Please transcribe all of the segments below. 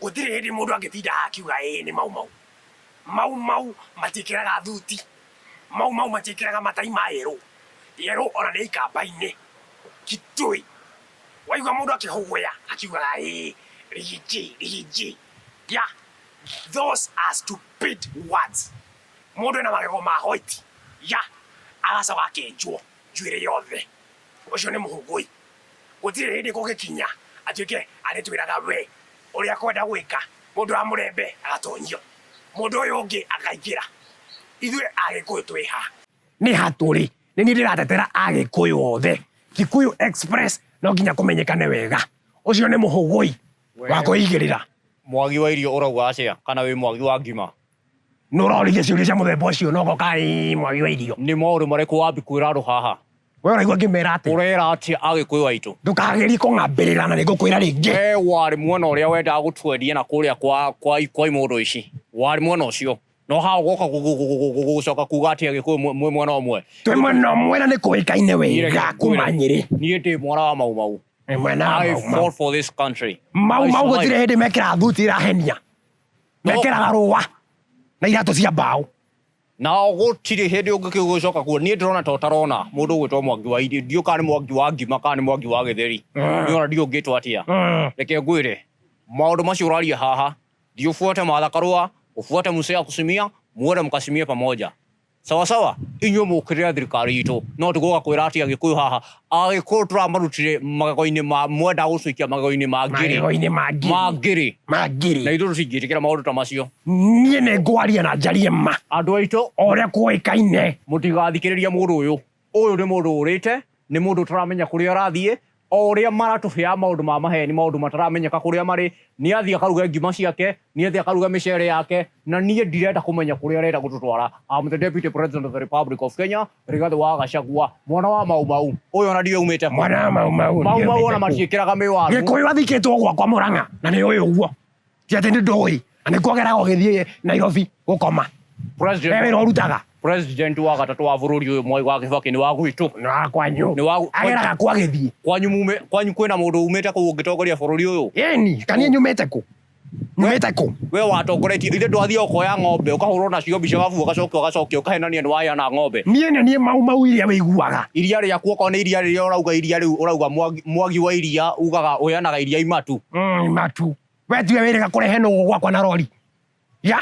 Gũtirĩ hĩndĩ mũndũ angĩtinda akiuga ĩĩ nĩ Mau Mau. Mau Mau matiĩkĩraga thuti. Mau Mau matiĩkĩraga matai ma yerũ. Yerũ ona nĩ ikamba-inĩ. Kitui. Waigua mũndũ akĩhũgũya akiugaga ĩĩ Riggy G, Riggy G. Yeah, those are stupid words. Mũndũ ena magego ma white. Yeah, agacoka akenjwo njuĩrĩ yothe. Ũcio nĩ mũhũgũi. Gũtirĩ hĩndĩ kũngĩkinya atuĩke arĩtwĩraga we ũrĩa akwenda gwĩka, mũndũ wa mũrembe agatonyio, mũndũ ũyũ ũngĩ akaingĩra. Ithuĩ Agĩkũyũ twĩ ha? Nĩ ha tũrĩ? Nĩ niĩ ndĩratetera Agĩkũyũ othe. Kikuyu Express no nginya kũmenyekane wega. Ũcio nĩ mũhũgũi wa kwĩigĩrĩra. Mwagi wa irio ũrauga atĩa? Kana wĩ mwagi wa ngima? Nũ ũroririe ciũria cia mũthemba ũcio na ũgoka ĩĩ mwagi wa irio? Nĩ maũndũ marĩkũ wambi kwĩra andũ haha? We ũraigua ngĩmera atĩa? Ũrera atĩa Agĩkũyũ aitũ? Ndũkagerie kũng'ambĩrĩra na nĩngũkwĩra rĩngĩ. We warĩ mwena ũrĩa wendaga gũtwendia na kũrĩa kwa kwa kwa imũndũ ici. Warĩ mwena ũcio. No haha ũgoka gũcoka kuga atĩ Agĩkũyũ mwĩ mwena ũmwe. Twĩ mwena ũmwe na nĩ kũĩkaine wega kuma Nyĩrĩ. Niĩ ndĩ mwana wa Mau Mau. Mwena wa I Mau Mau. fought for this country. Mau I Mau survived. gũtirĩ hĩndĩ mekĩraga thuti irahenia. Mekĩraga rũa na iratũ cia mbaũ. Na gũtirĩ hĩndĩ ũngĩgĩcoka kuo. Niĩ ndĩrona ta ũtarona mũndũ ũgwĩtwo Mwangi wa Iria. Ndiũĩ kana nĩ Mwangi wa ngima kana nĩ Mwangi wa gĩtheri. Niĩ ona ndiũĩ ũngĩtwo atĩa. Reke ngwĩre, maũndũ macio ũraria haha, thiĩ ũbuate Martha Karũa, ũbuate Musa Kusimia, muende mũkacimie pamoja. Sawa sawa, inyuĩ mũkĩrĩra thirikari itũ, no ti gũka kwĩra atĩ Agĩkũyũ haha, Agĩkũyũ tũramarutire magego-inĩ ma, mwendaga gũtũikia magego-inĩ ma ngiri. Magego-inĩ ma ngiri. Ma ngiri. Ma ngiri. Na ithuĩ tũtingĩtĩkĩra maũndũ ta macio. Niĩ nĩ ngwaria na njarie ma. Andũ aitũ. O ũrĩa kũĩkaine. Mũtigathikĩrĩria mũndũ ũyũ. Ũyũ nĩ mũndũ ũrĩte, nĩ mũndũ ũtaramenya kũrĩa arathiĩ, o ũrĩa maratũheaga maũndũ ma maheni, maũndũ mataramenyeka kũrĩa marĩ, nĩ athiĩ akaruge ngima ciake, nĩ athiĩ akaruge mĩcere yake, na niĩ ndirenda kũmenya kũrĩa arenda gũtũtwara. I'm the Deputy President of the Republic of Kenya, Rigathi wa Gachagua, mwana wa Mau Mau. Ũyũ ona ndiũĩ aumĩte kũ. Mwana wa Mau Mau. Mau Mau ona matiĩkĩraga mĩwaru. Gĩkũyũ athikĩtwo gwakwa Mũrang'a na nĩ ũyũ ũguo. Ti atĩ nĩ ndũĩ. Na nĩ kuo ageraga ũgĩthiĩ Nairobi gũkoma. President. He wĩra ũrutaga. President wa gatatũ wa bũrũri ũyũ Mwai wa Kibaki nĩ wa gwitũ. Nĩ wa kwanyu. Nĩ wa Ageraga kwa agĩthiĩ. Kwanyu mume kwanyu kwĩna mũndũ umĩte kũu ũngĩtongoria bũrũri ũyũ? Ĩni, ka niĩ nyumĩte kũ? Nyumĩte kũ? We watongoretie ithe ndwathiĩ ũkoya ng'ombe ũkahũrwo nacio mbica wabu ũgacoka ũgacokia ũkahenania nĩ waheana ng'ombe. Niĩ nĩ niĩ Mau Mau iria wĩiguaga. Iria rĩaku okorwo nĩ iria rĩrĩa ũrauga iria rĩu ũrauga Mwangi, Mwangi wa iria ugaga ũheanaga iria imatu. Imatu. We tiwe wĩrĩga kũrehe nũgũ gwakwa na rori. Ya.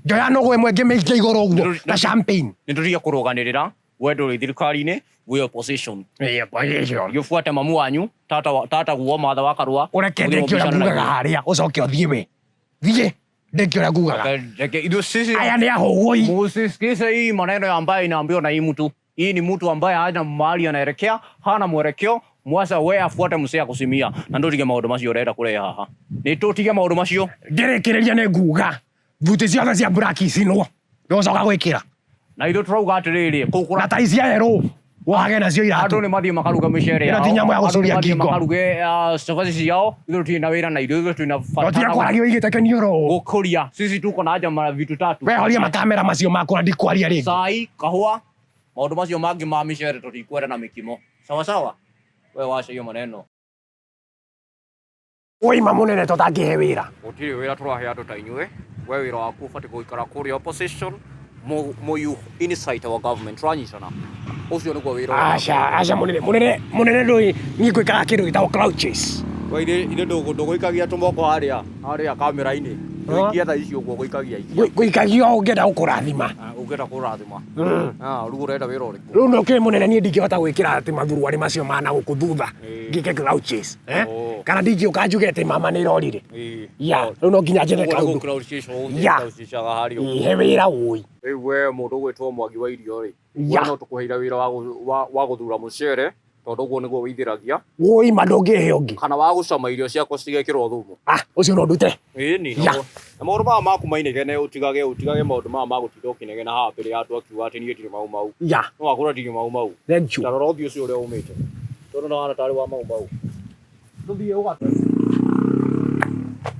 Njoya nũgũ ĩmwe ngĩmĩikia igũrũ ũguo na champagne. Nĩ tũtige kũrũganĩrĩra, we ndũrĩ thirikari-inĩ, wĩ opposition. Wĩ opposition. Thiĩ ũbuate mamu wanyu, tata wa, tata guo Martha wa Karũa. Ũreke Mũthiĩ ndĩkie ũrĩa mũbicane ngugaga naguo. harĩa ũcoke ũthiĩ we. Thiĩ ndĩkie ũrĩa ngugaga. Reke ithuĩ sisi Aya nĩ ahũgũi. Musisikize hii maneno ambayo inaambiwa na hii mtu. Hii ni mtu ambaye hana mahali anaelekea, hana mwelekeo, mwaca we afuate msee akusimia. Na ndũtige maũndũ macio ũrenda kũrehe haha. Nĩ tũtige maũndũ macio. Ngĩrĩkĩrĩria nĩ nguga thuti ciothe cia black icinwo ndũgũcoka gwĩkĩra. Na ithuĩ tũrauga atĩrĩrĩ, kũu kũra Na tai cia yerũ wohage nacio iratũ. Andũ nĩ mathiĩ makaruge mĩcere Ĩno yao. ti nyamũ ya Andũ nĩ gũcuria mathiĩ ngingo. makaruge cabaci ciao. Ithuĩ tũtirĩ na wĩra na irio, ithuĩ twĩna bata Ũtige na kwaragia ũigĩte kĩniũrũ. gũkũria. Sisi tuko na haja mara vitu tatu. We horia makamera macio maku na ndikwaria rĩngĩ. Cai, kahũa, maũndũ macio mangĩ ma mĩcere tũtikwenda na mĩkimo. Sawa sawa? We wacha hiyo maneno. Ũima mũnene tũtangĩhe wĩra. Gũtirĩ wĩra tũrahe andũ ta inyuĩ. We wĩra waku ũbatiĩ gũikara kũrĩa opposition, mo you incite our government. Tũranyitana? Ũcio nĩguo wĩra ũrĩa Aca, aca mũnene, mũnene, mũnene ndũĩ niĩ ngwĩkaga kĩndũ gĩtagwo cloud chase. We ithe ndũgũikagia tũmoko harĩa harĩa kamera-inĩ. Ndũikia tha icio ũguo gũikagia ikia. Ngũikagia o ũngĩenda gũkũrathima. Ah, ũngĩenda kũrathima. Ah, rĩu ũrenda wĩra ũrĩkũ? Rĩu no kĩ mũnene niĩ ndingĩhota gwĩkĩra atĩ mathuruarĩ macio ma na gũkũ thutha ngĩke cloud chase. Eh? Oh. Kana ndingĩũka njuge atĩ mama nĩ ĩrorire. Ĩĩ. Ya, rĩu no nginya njethe Ũguo nĩguo kaũndũ. cloud chase ũgũthiĩ Ya. cloud chase-aga harĩa ũguo. Ihe wĩra ũi. Rĩu we mũndũ ũgwĩtwo Mwangi wa irio rĩ, Ya. we no tũkũheire wĩra wa wa, wa gũthura mũcere tondũ ũguo nĩguo wĩithĩragia Wũi ma ndũngĩhe ũngĩ. kana wa gũcama irio ciakwa cigekĩrwo thumu. Ah, ũcio no ndute. Ĩni Ya. na maũndũ maya maku mainegene ũtigage ũtigage maũndũ maya ma gũtinda ũkĩnegena haha mbere ya andũ akiuga atĩ niĩ ndirĩ mau mau. Ya. No wakũra ndirĩ mau mau. Thank you. Ta rora ũthiũ ũcio ũrĩa ũmĩte. Tondũ no hana tarĩ wa mau mau. Tũthiĩ ũga.